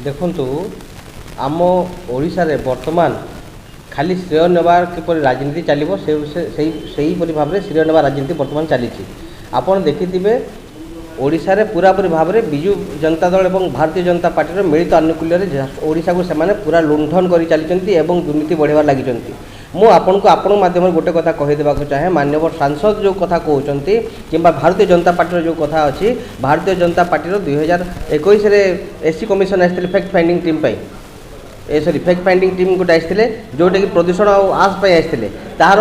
ଦେଖନ୍ତୁ, ଆମ ଓଡ଼ିଶାରେ ବର୍ତ୍ତମାନ ଖାଲି ଶ୍ରେୟ ନେବାର କିପରି ରାଜନୀତି ଚାଲିବ, ସେ ସେଇ ସେହିପରି ଭାବରେ ଶ୍ରେୟ ନେବା ରାଜନୀତି ବର୍ତ୍ତମାନ ଚାଲିଛି। ଆପଣ ଦେଖିଥିବେ, ଓଡ଼ିଶାରେ ପୁରାପୁରି ଭାବରେ ବିଜୁ ଜନତା ଦଳ ଏବଂ ଭାରତୀୟ ଜନତା ପାର୍ଟିର ମିଳିତ ଆନୁକୂଲ୍ୟରେ ଓଡ଼ିଶାକୁ ସେମାନେ ପୁରା ଲୁଣ୍ଠନ କରି ଚାଲିଛନ୍ତି ଏବଂ ଦୁର୍ନୀତି ବଢ଼ାଇବାରେ ଲାଗିଛନ୍ତି। ମୁଁ ଆପଣଙ୍କୁ ଆପଣଙ୍କ ମାଧ୍ୟମରେ ଗୋଟେ କଥା କହିଦେବାକୁ ଚାହେଁ। ମାନ୍ୟବର ସାଂସଦ ଯେଉଁ କଥା କହୁଛନ୍ତି କିମ୍ବା ଭାରତୀୟ ଜନତା ପାର୍ଟିର ଯେଉଁ କଥା ଅଛି, ଭାରତୀୟ ଜନତା ପାର୍ଟିର 2021ରେ ଏସ୍ ସି କମିଶନ ଆସିଥିଲେ ଫ୍ୟାକ୍ଟ ଫାଇଣ୍ଡିଂ ଟିମ୍ ପାଇଁ, ଏ ସରି, ଫ୍ୟାକ୍ଟ ଫାଇଣ୍ଡିଂ ଟିମ୍ ଗୋଟେ ଆସିଥିଲେ, ଯେଉଁଟାକି ପ୍ରଦୂଷଣ ଆଉ ଆସ୍ ପାଇଁ ଆସିଥିଲେ। ତାହାର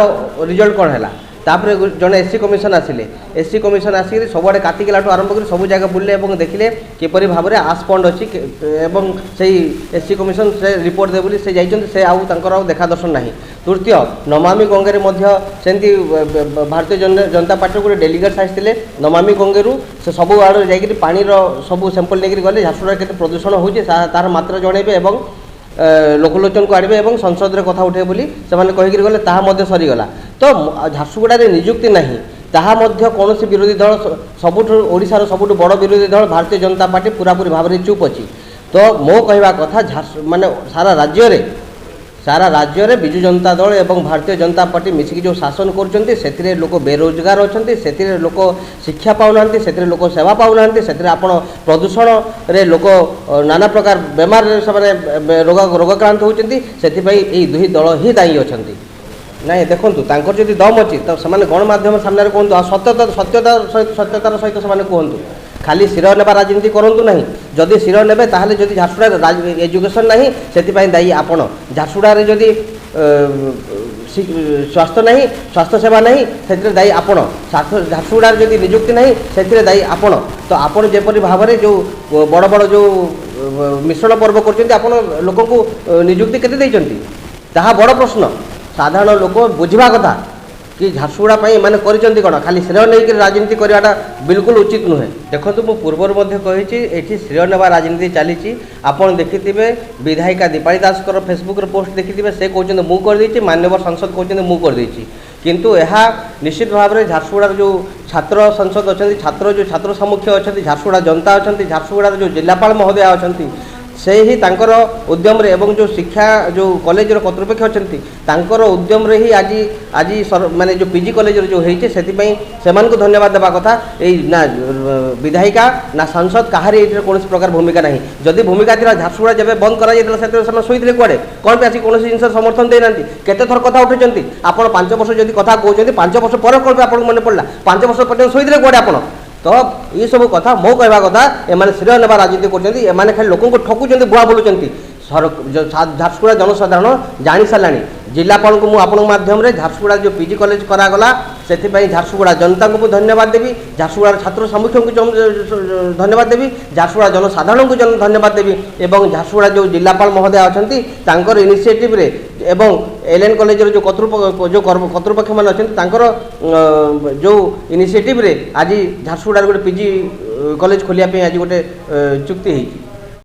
ରିଜଲ୍ଟ କ'ଣ ହେଲା? ତାପରେ ଜଣେ ଏସ୍ ସି କମିଶନ ଆସିଲେ। ଏସ୍ ସି କମିଶନ ଆସିକରି ସବୁଆଡ଼େ କାତିକେଲାଠୁ ଆରମ୍ଭ କରି ସବୁ ଜାଗା ବୁଲିଲେ ଏବଂ ଦେଖିଲେ କିପରି ଭାବରେ ଆସ୍ ପଣ୍ଡ ଅଛି ଏବଂ ସେଇ ଏସ୍ ସି କମିଶନ ସେ ରିପୋର୍ଟ ଦେବେ ବୋଲି ସେ ଯାଇଛନ୍ତି, ସେ ଆଉ ତାଙ୍କର ଆଉ ଦେଖା ଦର୍ଶନ ନାହିଁ। ତୃତୀୟ, ନମାମି ଗଙ୍ଗେରେ ମଧ୍ୟ ସେମିତି ଭାରତୀୟ ଜନତା ପାର୍ଟିର ଗୋଟେ ଡେଲିଗେଟ୍ସ ଆସିଥିଲେ ନମାମି ଗଙ୍ଗେରୁ। ସେ ସବୁ ଆଡ଼େ ଯାଇକରି ପାଣିର ସବୁ ସାମ୍ପଲ୍ ନେଇକରି ଗଲେ, ଝାରସୁଗୁଡ଼ାରେ କେତେ ପ୍ରଦୂଷଣ ହେଉଛି ତାର ମାତ୍ରା ଜଣାଇବେ ଏବଂ ଲୋକଲୋଚନକୁ ଆଣିବେ ଏବଂ ସଂସଦରେ କଥା ଉଠାଇବେ ବୋଲି ସେମାନେ କହିକିରି ଗଲେ। ତାହା ମଧ୍ୟ ସରିଗଲା। ତ ଝାରସୁଗୁଡ଼ାରେ ନିଯୁକ୍ତି ନାହିଁ, ତାହା ମଧ୍ୟ କୌଣସି ବିରୋଧୀ ଦଳ, ସବୁଠୁ ଓଡ଼ିଶାର ସବୁଠୁ ବଡ଼ ବିରୋଧୀ ଦଳ ଭାରତୀୟ ଜନତା ପାର୍ଟି ପୁରାପୁରି ଭାବରେ ଚୁପ୍ ଅଛି। ତ ମୋ କହିବା କଥା, ମାନେ ସାରା ରାଜ୍ୟରେ ବିଜୁ ଜନତା ଦଳ ଏବଂ ଭାରତୀୟ ଜନତା ପାର୍ଟି ମିଶିକି ଯେଉଁ ଶାସନ କରୁଛନ୍ତି, ସେଥିରେ ଲୋକ ବେରୋଜଗାର ଅଛନ୍ତି, ସେଥିରେ ଲୋକ ଶିକ୍ଷା ପାଉନାହାନ୍ତି, ସେଥିରେ ଲୋକ ସେବା ପାଉନାହାନ୍ତି, ସେଥିରେ ଆପଣ ପ୍ରଦୂଷଣରେ ଲୋକ ନାନା ପ୍ରକାର ବେମାରରେ ସେମାନେ ରୋଗାକ୍ରାନ୍ତ ହେଉଛନ୍ତି। ସେଥିପାଇଁ ଏଇ ଦୁଇ ଦଳ ହିଁ ଦାୟୀ ଅଛନ୍ତି। ନାଇଁ, ଦେଖନ୍ତୁ, ତାଙ୍କର ଯଦି ଦମ୍ ଅଛି ତ ସେମାନେ ଗଣମାଧ୍ୟମ ସାମ୍ନାରେ କୁହନ୍ତୁ ଆଉ ସତ୍ୟତାର ସହିତ ସେମାନେ କୁହନ୍ତୁ। ଖାଲି ଶ୍ରେୟ ନେବା ରାଜନୀତି କରନ୍ତୁ ନାହିଁ। ଯଦି ଶ୍ରେୟ ନେବେ, ତାହେଲେ ଯଦି ଝାରସୁଗୁଡ଼ାରେ ଏଜୁକେସନ୍ ନାହିଁ, ସେଥିପାଇଁ ଦାୟୀ ଆପଣ। ଝାରସୁଗୁଡ଼ାରେ ଯଦି ସ୍ୱାସ୍ଥ୍ୟ ନାହିଁ, ସ୍ୱାସ୍ଥ୍ୟ ସେବା ନାହିଁ, ସେଥିରେ ଦାୟୀ ଆପଣ। ଝାରସୁଗୁଡ଼ାରେ ଯଦି ନିଯୁକ୍ତି ନାହିଁ, ସେଥିରେ ଦାୟୀ ଆପଣ। ତ ଆପଣ ଯେପରି ଭାବରେ ଯେଉଁ ବଡ଼ ବଡ଼ ଯେଉଁ ମିଶ୍ରଣ ପର୍ବ କରୁଛନ୍ତି, ଆପଣ ଲୋକଙ୍କୁ ନିଯୁକ୍ତି କେତେ ଦେଇଛନ୍ତି, ତାହା ବଡ଼ ପ୍ରଶ୍ନ। ସାଧାରଣ ଲୋକ ବୁଝିବା କଥା କି ଝାରସୁଗୁଡ଼ା ପାଇଁ ଏମାନେ କରିଛନ୍ତି କ'ଣ? ଖାଲି ଶ୍ରେୟ ନେଇକରି ରାଜନୀତି କରିବାଟା ବିଲକୁଲ ଉଚିତ ନୁହେଁ। ଦେଖନ୍ତୁ, ମୁଁ ପୂର୍ବରୁ ମଧ୍ୟ କହିଛି, ଏଠି ଶ୍ରେୟ ନେବା ରାଜନୀତି ଚାଲିଛି। ଆପଣ ଦେଖିଥିବେ, ବିଧାୟିକା ଦୀପାଳି ଦାସଙ୍କର ଫେସବୁକ୍ରେ ପୋଷ୍ଟ ଦେଖିଥିବେ। ସେ କହୁଛନ୍ତି ମୁଁ କରିଦେଇଛି, ମାନ୍ୟବର ସାଂସଦ କହୁଛନ୍ତି ମୁଁ କରିଦେଇଛି। କିନ୍ତୁ ଏହା ନିଶ୍ଚିତ ଭାବରେ ଝାରସୁଗୁଡ଼ାର ଯେଉଁ ଛାତ୍ର ସଂସଦ ଅଛନ୍ତି, ଯେଉଁ ଛାତ୍ର ସାମ୍ମୁଖ୍ୟ ଅଛନ୍ତି, ଝାରସୁଗୁଡ଼ା ଜନତା ଅଛନ୍ତି, ଝାରସୁଗୁଡ଼ାର ଯେଉଁ ଜିଲ୍ଲାପାଳ ମହୋଦୟ ଅଛନ୍ତି, ସେ ହିଁ ତାଙ୍କର ଉଦ୍ୟମରେ ଏବଂ ଯେଉଁ ଶିକ୍ଷା ଯେଉଁ କଲେଜର କର୍ତ୍ତୃପକ୍ଷ ଅଛନ୍ତି, ତାଙ୍କର ଉଦ୍ୟମରେ ହିଁ ଆଜି ମାନେ ଯେଉଁ ପିଜି କଲେଜର ଯେଉଁ ହେଇଛି, ସେଥିପାଇଁ ସେମାନଙ୍କୁ ଧନ୍ୟବାଦ ଦେବା କଥା। ଏଇ ନା ବିଧାୟିକା ନା ସାଂସଦ, କାହାରି ଏଇଥିରେ କୌଣସି ପ୍ରକାର ଭୂମିକା ନାହିଁ। ଯଦି ଭୂମିକା ଥିଲା, ଝାରସୁଗୁଡ଼ା ଯେବେ ବନ୍ଦ କରାଯାଇଥିଲା, ସେତେବେଳେ ସେମାନେ ଶୋଇଥିଲେ କୁଆଡ଼େ? କ'ଣ ପାଇଁ ଆସି କୌଣସି ଜିନିଷ ସମର୍ଥନ ଦେଇନାହାନ୍ତି? କେତେ ଥର କଥା ଉଠେଇଛନ୍ତି ଆପଣ? 5 ବର୍ଷ ଯଦି କଥା କହୁଛନ୍ତି, 5 ବର୍ଷ ପରେ କ'ଣ ପାଇଁ ଆପଣଙ୍କୁ ମନେ ପଡ଼ିଲା? 5 ବର୍ଷ ପର୍ଯ୍ୟନ୍ତ ଶୋଇଥିଲେ କୁଆଡ଼େ ଆପଣ? ତ ଏସବୁ କଥା, ମୋ କହିବା କଥା, ଏମାନେ ଶ୍ରେୟ ନେବା ରାଜନୀତି କରୁଛନ୍ତି। ଏମାନେ ଖାଲି ଲୋକଙ୍କୁ ଠକୁଛନ୍ତି, ଭୁଆ ବୁଲୁଛନ୍ତି। ଝାରସୁଗୁଡ଼ା ଜନସାଧାରଣ ଜାଣି ସାରିଲାଣି। ଜିଲ୍ଲାପାଳଙ୍କୁ ମୁଁ ଆପଣଙ୍କ ମାଧ୍ୟମରେ, ଝାରସୁଗୁଡ଼ା ଯେଉଁ ପିଜି କଲେଜ କରାଗଲା, ସେଥିପାଇଁ ଝାରସୁଗୁଡ଼ା ଜନତାଙ୍କୁ ମୁଁ ଧନ୍ୟବାଦ ଦେବି, ଝାରସୁଗୁଡ଼ାର ଛାତ୍ର ସାମ୍ମୁଖ୍ୟଙ୍କୁ ଧନ୍ୟବାଦ ଦେବି, ଝାରସୁଗୁଡ଼ା ଜନସାଧାରଣଙ୍କୁ ଧନ୍ୟବାଦ ଦେବି ଏବଂ ଝାରସୁଗୁଡ଼ା ଯେଉଁ ଜିଲ୍ଲାପାଳ ମହୋଦୟ ଅଛନ୍ତି, ତାଙ୍କର ଇନିସିଏଟିଭରେ ଏବଂ ଏଲ୍ ଏନ୍ କଲେଜର ଯେଉଁ କର୍ତ୍ତୃପକ୍ଷମାନେ ଅଛନ୍ତି, ତାଙ୍କର ଯେଉଁ ଇନିସିଏଟିଭରେ ଆଜି ଝାରସୁଗୁଡ଼ାରେ ଗୋଟେ ପିଜି କଲେଜ ଖୋଲିବା ପାଇଁ ଆଜି ଗୋଟେ ଚୁକ୍ତି ହେଇଛି।